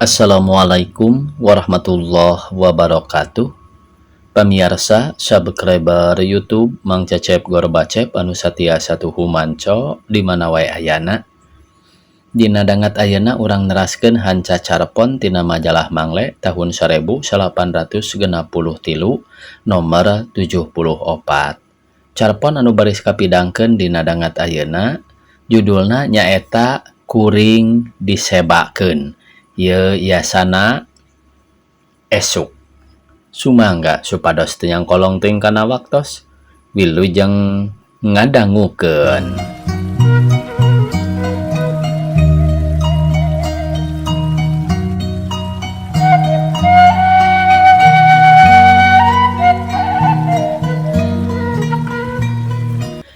Assalamualaikum warahmatullahi wabarakatuh. Pamiarsa subscriber YouTube Mang Cecep Gorbacep anu satia satuhu manco di mana wae ayana. Dina dangat ayeuna urang neraskeun hanca carpon tina majalah Mangle tahun 1863 nomor 74. Carpon anu baris kapidangkeun dina dangat ayeuna judulna nyaeta Kuring Disebakeun. Ieu yasana esuk. Sumangga supados teu nyangkolong teuing kana waktos. Wilujeng ngadangukeun.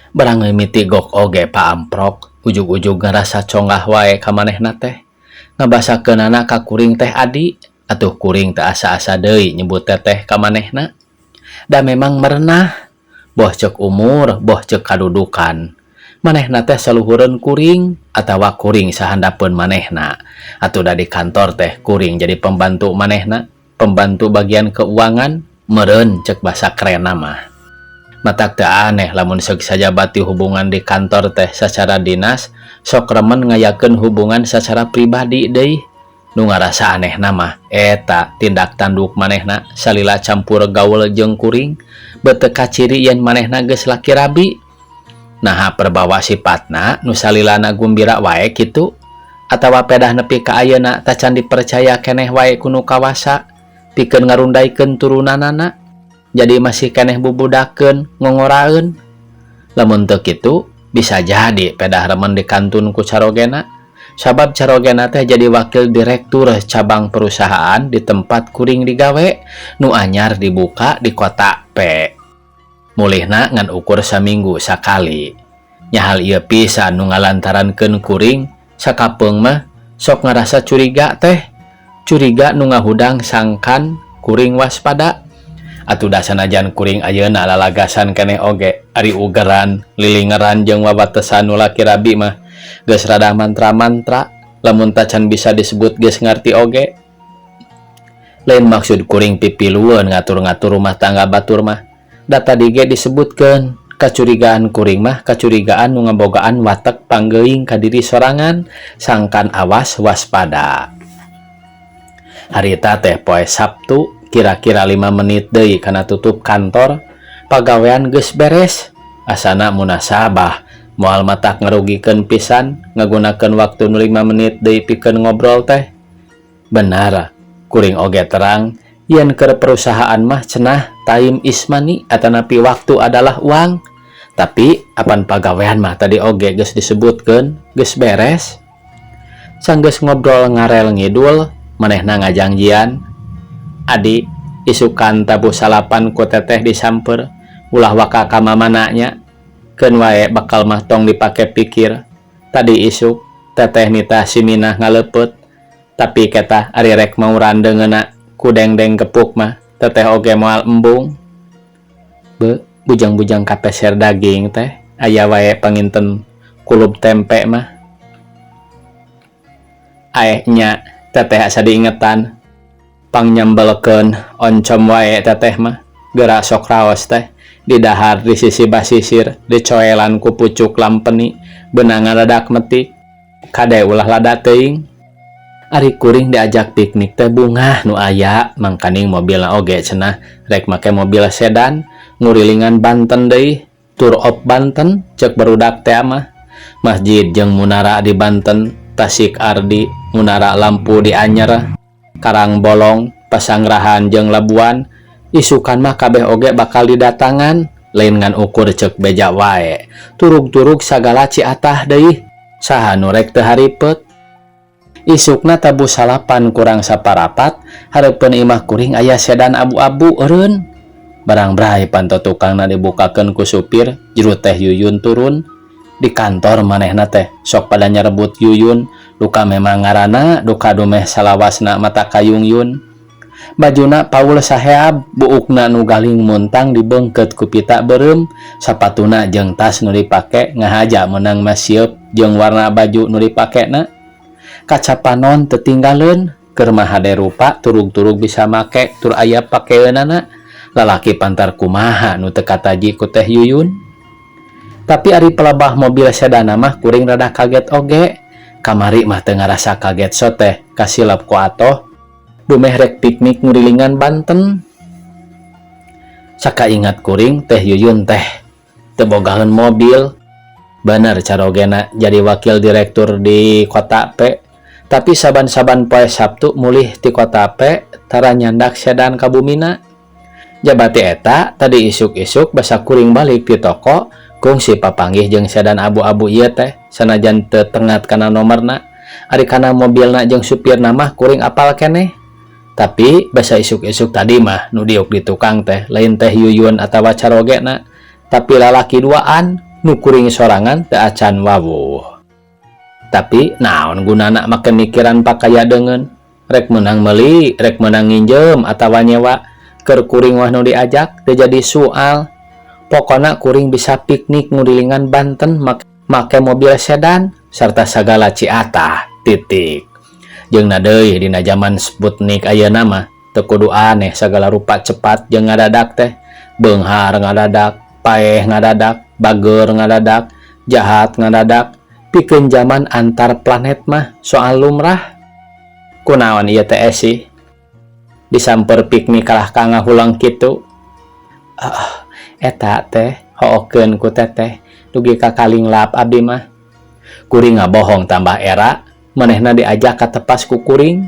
Barang mimiti gok oge paamprok, ujug-ujug ngarasa conggah wae ka manehna teh. Ngabasakeunana ka kuring teh adi, atuh kuring teu asa-asa deui nyebut teteh ka manehna. Da memang merenah, boh ceuk umur, boh ceuk kadudukan. Manehna teh saluhureun kuring atawa kuring sahandapeun manehna. Atuh da di kantor teh kuring jadi pembantu manehna, pembantu bagian keuangan, meureun ceuk basa kerenna mah. Matak teu aneh lamun seuk sajabati hubungan di kantor teh sacara dinas, sok remen ngayakeun hubungan sacara pribadi deui. Nu ngarasa anehna mah eta tindak tanduk manehna salila campur gaul jeung kuring, beuteuk kaciri yen manehna geus laki rabi. Naha perbawa sipatna nu salilana gumbira wae kitu atawa pedah nepi ka ayeuna tacan dipercaya keneh wae ku nu kawasa pikeun ngarundaikeun turunanana. Jadi masih keneh bubudakeun ngongoraeun. Lamun teu kitu bisa jadi pedah remen dikantun ku carogena. Sabab carogena teh jadi wakil direktur cabang perusahaan di tempat kuring digawe nu anyar dibuka di kota P. Mulihna ngan ukur saminggu sakali. Nyahal ieu pisan nu ngalantarankeun kuring sakapeung mah sok ngarasa curiga teh. Curiga nu ngahudang sangkan kuring waspada. Atuh da sanajan kuring ayeuna lalagasan keneh oge ari ugeran lilingeran jeung wawatesan nu laki rabi mah geus rada mantra-mantra lamun tacan bisa disebut geus ngarti oge. Lain maksud kuring pipilueun ngatur-ngatur rumah tangga batur mah. Da tadi ge disebutkeun kacurigaan kuring mah kacurigaan nu ngabogaan watek panggeuing ka diri sorangan sangkan awas waspada. Harita teh poe Sabtu kira-kira 5 menit deui kana tutup kantor, pagawean geus beres. Asana munasabah moal matak ngarugikeun pisan ngagunakeun waktu nu 5 menit deui pikeun ngobrol teh. Benar, kuring oge terang yen keur perusahaan mah cenah time is money atanapi waktu adalah uang. Tapi apan pagawean mah tadi oge geus disebutkeun geus beres. Sanggeus ngobrol ngarel ngidul, manehna ngajangjian, Adi, isukan tabuh salapan ku teteh disamper, ulah waka ka mamananya. Keun wae bakal mah tong dipake pikir. Tadi isuk teteh nitah si Minah ngaleupet, tapi ketah ari rek mauran deungeuna ku dengdeng gepuk mah teteh oge moal embung. Be, bujang-bujang kapeser daging teh aya wae panginten kulub tempe mah. Aeh nya teteh asa diingetan. Pangnyambelkeun oncom wae teteh mah geura sok raos teh didahar di sisi basisir dicoelan ku pucuk lampeni beunangan radak metik kade ulah lada teuing. Ari kuring diajak piknik teh bungah nu aya mangkaning mobilna oge cenah rek make mobil sedan ngurilingan Banten deui tour of Banten ceuk barudak teh mah. Masjid jeung munara di Banten, Tasik Ardi, munara lampu di Anyer, Karang Bolong, Pasangrahan jeung Labuan, isukan mah kabeh oge bakal didatangan, lain ngan ukur ceuk beja wae. Turug-turug sagala ciatah deui, saha nu rek teu haripet. Isukna tabuh salapan kurang saparapat, hareupeun imah kuring aya sedan abu-abu eureun. Barang bray panto tukangna dibukakeun ku supir, jero teh Yuyun turun. Di kantor manehna teh sok pada nyarebut Yuyun, duka memang ngaranna duka dumeh salawasna mata kayung Yun. Bajuna paul saheab, buukna nu galing muntang dibeungkeut ku pita beureum, sapatuna jeung tas nu dipake ngahaja meunang mah sieup jeung warna baju nu dipakena. Kaca panon teu tinggaleun, Keur mah hade rupa turug-turug bisa make tur aya pakeunana. Lalaki pantar kumaha nu teu kataji ku Teh Yuyun. Tapi ari pelebah mobil sedan mah kuring rada kaget oge. Kamari mah teu ngarasa kaget soteh kasilap ku atoh dumeh rek piknik ngurilingan Banten. Sakaingat kuring Teh Yuyun teh teu bogaheun mobil. Bener carogena jadi wakil direktur di kota P. Tapi saban-saban poe Sabtu mulih ti kota P tara nyandak sedan ka bumina. Jabati eta tadi isuk-isuk basa kuring balik ti toko kungsi papanggih jeung sedan abu-abu ieu teh sanajan teu tengat kana nomorna. Ari kana mobilna jeung supirna mah kuring apal keneh. Tapi basa isuk-isuk tadi mah nu diuk di tukang teh lain Teh Yuyun atawa carogena, tapi lalaki duaan nu kuring sorangan teu acan wawuh. Tapi naon gunana make mikiran pakaya deungeun, rek meunang meuli, rek meunang nginjem atawa nyewa, keur kuring mah nu diajak teu jadi soal. Pokona kuring bisa piknik ngurilingan Banten make mobil sedan sarta sagala ciatah titik. Jeung na deui dina jaman Sputnik ayeuna mah teu kudu aneh sagala rupa cepat jeung ngadadak teh. Beunghar ngadadak, paeh ngadadak, bageur ngadadak, jahat ngadadak. Pikeun jaman antar planet mah soal lumrah. Kunaon ieu teh esih? Disamper piknik kalah ka ngahulang kitu. Ah, eta teh hookeun ku teteh dugi ka kalinglap abdi mah. Kuring ngabohong tambah era, manehna diajak ka tepas ku kuring.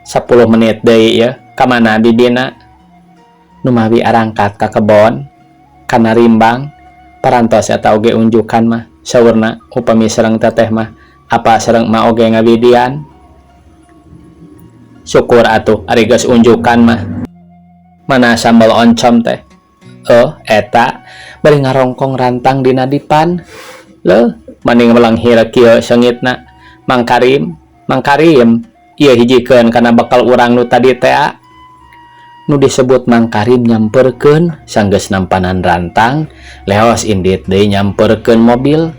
10 menit deui ieu, ka mana bibina? Numawi arangkat ka kebon, kana rimbang, parantos eta oge unjukan mah. Saurna upami sareng teteh mah apa sareng emak oge ngawidian. Syukur atuh ari geus unjukan mah. Mana sambal oncom teh? Oh, eta bari ngarongkong rantang dina dipan. Leuh, maning melenghir kieu seungitna. Mang Karim, Mang Karim, ieu hijikeun kana bekal urang nu tadi tea. Nu disebut Mang Karim nyamperkeun sanggeus nampanan rantang, leos indit deui nyamperkeun mobil.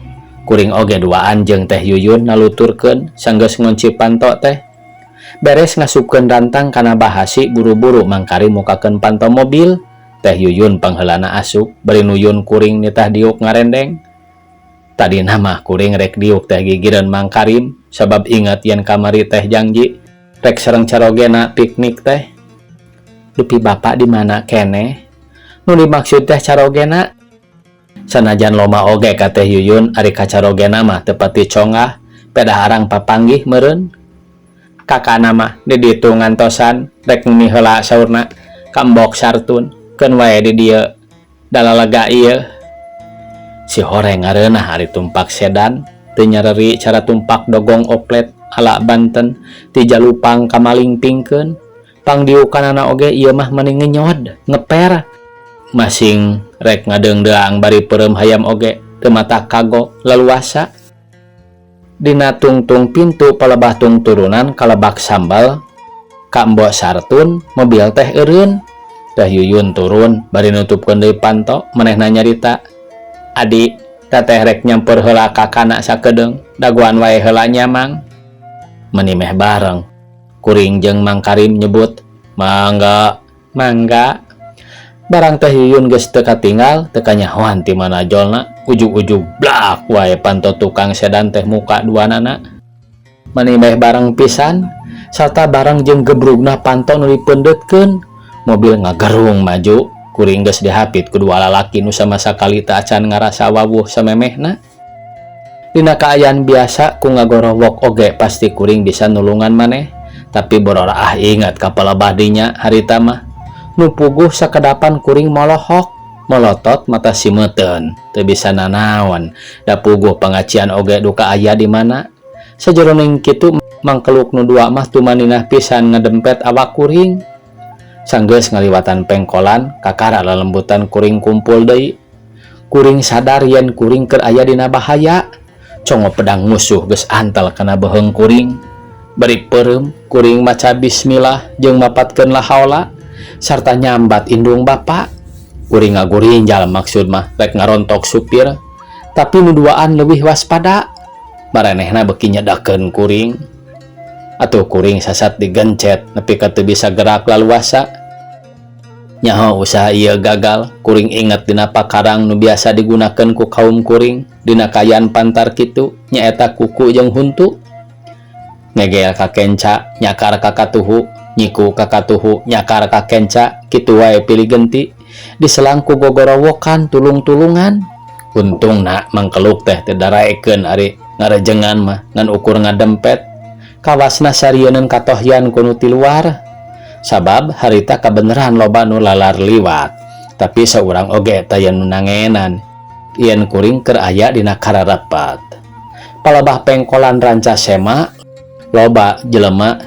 Kuring oge duaan jeung Teh Yuyun naluturkeun sanggeus ngunci panto teh. Beres ngasupkeun rantang kana bahasi buru-buru Mang Karim mukakeun panto mobil. Teh Yuyun pangheulana asup bari nuyun kuring nitah diuk ngarendeng. Tadina mah kuring rek diuk teh gigireun Mang Karim sabab ingat yen kamari teh janji rek sareng carogena piknik teh. Dupi bapak di mana keneh? Nu dimaksud teh carogena. Sanajan loma oge ka Teh Yuyun ari ka carogena mah teu pati congah, pedah arang papanggih meureun. Kakana mah di ditu ngantosan rek mimi heula saurna ka Mbok Sartun, keun wae di dieu da lalega ieu. Si horeng ngareunah ari tumpak sedan, teu nyareri cara tumpak dogong oplet ala Banten ti jalupang ka malingpingkeun. Pangdiukanana oge ieu mah meni ngenyod, ngeper. Masing rek ngadeungdeang bari peureum hayam oge teu matak kagok leluasa. Dina tungtung pintu palebah tungturunan kalebak sambal ka Mbok Sartun mobil teh eureun. Teh Yuyun turun bari nutupkeun deui panto manehna nyarita. Adi, teteh rek nyamper heula ka kana sakedeung, dagoan wae heula nya Mang. Meni meh bareng. Kuring jeung Mang Karim nyebut, "Mangga, mangga." Barang Teh Yuyun geus teu katinggal, teu kanyahoan ti mana jolna, ujug-ujug blak wae panto tukang sedan teh muka duanana. Meni meh bareng pisan, sarta bareng jeung gebrugna panto nu dipeundeutkeun. Mobil ngagerung maju, kuring geus dihapit ku dua lalaki nu sama sakali teu acan ngarasa wawuh samemehna. Dina kaayaan biasa ku ngagorowok oge pasti kuring bisa nulungan maneh. Tapi bororaah ingat ka palebah dinya harita mah. Nu puguh sakedapan kuring molohok, molotot mata simeuten, teu bisa nanaon. Da puguh pangacian oge duka aya di mana. Sajeroning kitu mangkeluk nu dua mah tumaninah pisan ngedempet awak kuring. Sanggeus ngaliwatan pengkolan, kakara lelembutan kuring kumpul deui. Kuring sadar yen kuring keur aya dina bahaya. Congo pedang musuh geus antel kana beuheung kuring. Bari peureum kuring maca bismillah jeung mapatkeun la haula sarta nyambat indung bapa. Kuring ngagurinjal maksud mah rek ngarontok supir, tapi nu duaan leuwih waspada. Maranehna beuki nyedakeun kuring. Atuh kuring sasat digencet nepi ka teu bisa gerak laluasa. Nyaho usaha ieu gagal, kuring inget dina pakarang nu biasa digunakeun ku kaum kuring dina kaayaan pantar kitu, nyaeta kuku jeung huntu. Ngegel ka kenca, nyakar ka katuhu, nyiku ka katuhu, nyakar ka kenca, kitu wae pilih genti. Diselang ku gogorowokan tulung-tulungan. Untungna mangkeluk teh teu daraekeun ari ngarejengan mah ngan ukur ngadempet. Kawasna sarieuneun katohyan ku nu ti luar. Sabab harita kabeneran loba nu lalar liwat. Tapi saurang oge taya nu nangenan. Yen kuring keur aya dina kararepet. Palebah pengkolan Rancasema loba jelema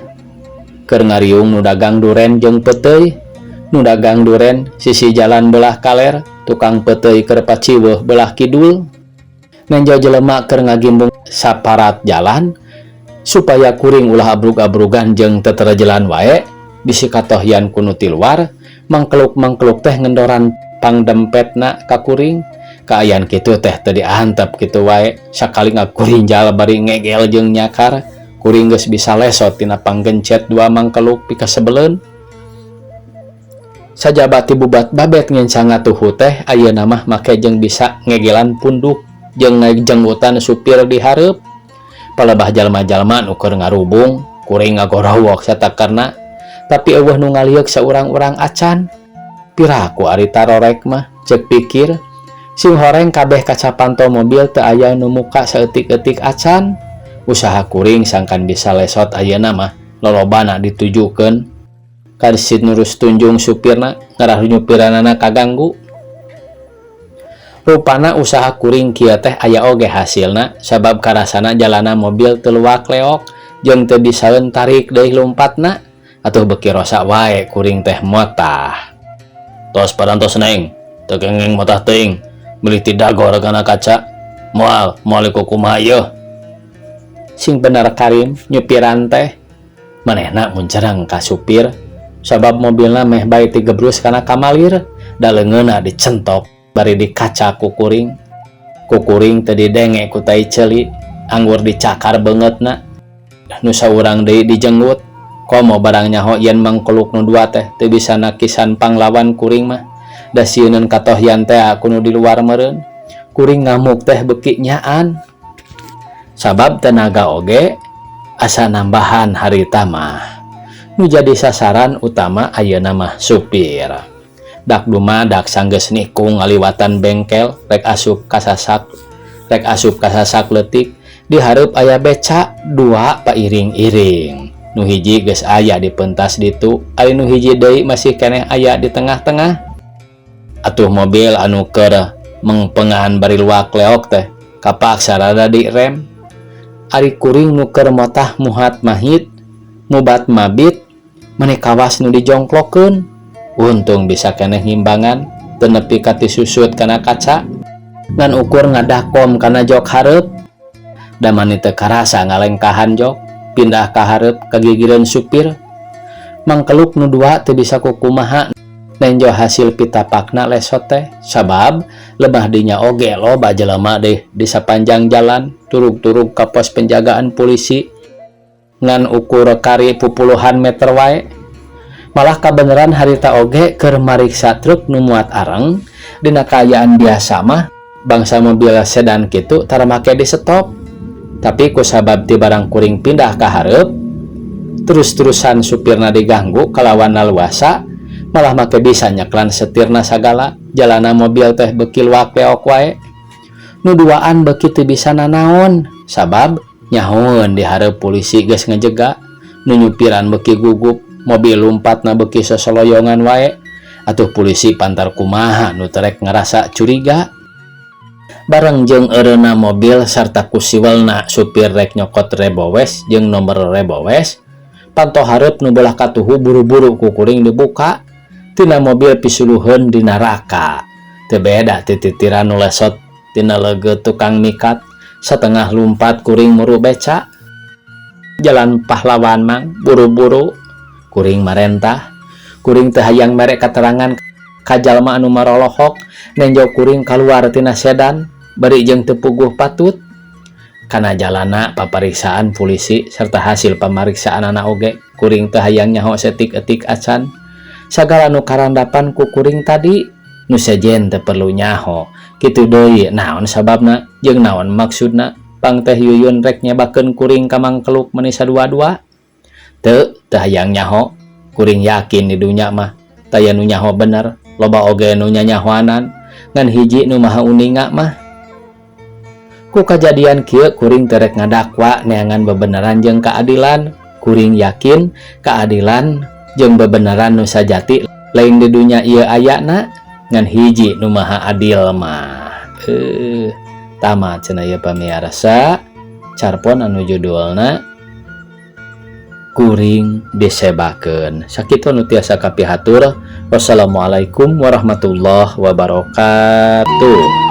keur ngariung nu dagang duren jeung peuteuy. Nu dagang duren sisi jalan belah kaler, tukang peuteuy keur paciweuh belah kidul. Nenjo jelema keur ngagimbung saparat jalan supaya kuring ulah abrug-abrugan jeung teterejelan wae. Bisi katohyan ku nu ti luar, mangkeluk-mangkeluk teh ngendoran pangdempetna ka kuring. Kaayaan kitu teh teu diantep kitu wae, sakali ngakurinjal bari ngegel jeung nyakar, kuring geus bisa lesot tina panggencet dua mangkeluk pikasebeleun. Sajaba ti bubat babet ngencang ngatuhu teh ayeuna mah make jeung bisa ngegelan punduk jeung ngajenggutan supir di hareup. Palebah jalma-jalma nu keur ngarubung, kuring ngagorowok satakerna, tapi euweuh nu ngalieuk saurang-urang acan. Piraku ari tarorek mah, ceuk pikir. Sing horeng kabeh kaca panto mobil teu aya nu muka saeutik-eutik acan. Usaha kuring sangkan bisa lesot ayeuna mah lolobana ditujukeun ka si nurus tunjung supirna ngarah nyupiranana kaganggu. Rupana usaha kuring kieu teh aya oge hasilna sabab karasana jalana mobil teu luak leok jeung teu bisaeun tarik deui lumpatna. Atuh beuki rosa wae kuring teh motah. Tos parantos neng, teu kengeng motah teuing, meuli ti dagor kana kaca. Moal, moal kumaha ieu. Sing bener Karim nyupiran teh manehna muncereng ka supir sabab mobilna meh bae tigebrus kana kamalir, da leungeunna dicentok bari dikaca ku kuring. Ku kuring teu didenge ku tai ceuli, anggur dicakar beungeutna. Nu saurang deui dijenggut. Komo barang nyaho yen mangkeluk nu dua teh teu bisa nakisan panglawan kuring mah. Da sieuneun katohyan teh ku nu di luar meureun. Kuring ngamuk teh beuki nyaan. Sabab tenaga oge asa nambahan harita mah. Nu jadi sasaran utama ayeuna mah supir. Dak dumadak sanggeus nikung ngaliwatan bengkel rek asup kasasak, rek asup kasasak leutik, di hareup aya beca dua pairing-iring. Nu hiji geus aya di pentas ditu, ari nu hiji deui masih keneh aya di tengah-tengah. Atuh mobil anu keur mengpengan bari luak leok teh kapaksa rada direm. Ari kuring nu keur motah muhat mahit, mubat mabit, meni kawas nu dijongklokeun. Untung bisa keneh ngimbangan, teu nepi ka tisusut kana kaca. Ngan ukur ngadakom kana jok hareup. Da mani teu karasa ngalengkahan jok, pindah ka hareup kagigireun supir. Mangkeluk nu dua teu bisa kukumaha nenjo hasil pitapakna lesot teh, sabab lebah dinya oge loba jelema deh di sapanjang jalan turug-turug ka pos penjagaan polisi ngan ukur kari pupuluhan meter wae. Malah kabeneran harita oge keur mariksa truk nu muat areng. Dina kaayaan biasa mah bangsa mobil sedan kitu tara make di stop, tapi kusabab ti barang kuring pindah ka hareup terus-terusan supirna diganggu kalawan laluasa, malah make bisa nyeklan setirna sagala. Jalana mobil teh beuki luak leok wae. Nu duaan beuki teu bisa nanaon sabab nyahoeun di hareup polisi geus ngejega. Nu nyupiran beuki gugup, mobil lumpatna beuki sosoloyongan wae. Atuh polisi pantar kumaha nu terek ngerasa curiga. Bareng jeung eureunna mobil sarta kusiwelna supir rek nyokot rebowes jeung nomor rebowes, panto hareup nu belah katuhu buru-buru ku kuring dibuka. Tina mobil pisuluheun di neraka. Teu beda ti titiran nu lesot tina leugeut tukang mikat. Satengah lumpat kuring muru beca. Jalan Pahlawan mang, buru-buru kuring marentah. Kuring teu hayang mere katerangan ka jalma anu marolohok nenjo kuring kaluar tina sedan bari jeung teu puguh patut. Kana jalana papariksaan pulisi serta hasil pamariksaanana oge kuring teu hayang nyaho setik-etik acan. Sagala nu karandapan ku kuring tadi nu sejen teu perlu nyaho. Kitu deui naon sababna jeung naon maksudna pang Teh Yuyun rek nyebakeun kuring ka Mang Keluk meuni sadua-dua. Teu, teu hayang nyaho. Kuring yakin di dunya mah taya nu nyaho bener, loba oge nu nyanyahoanan ngan hiji nu maha uninga mah. Ku kajadian kieu kuring teu rek ngadakwa neangan bebeneran jeung keadilan. Kuring yakin keadilan jeung bebeneran nu sajati lain di dunya ieu ayana ngan hiji nu maha adil mah. Tamat cenah ieu pamiarsa carpon anu judulna Kuring Disebakeun. Sakitu nu tiasa kapihatur. Wassalamualaikum warahmatullahi wabarakatuh.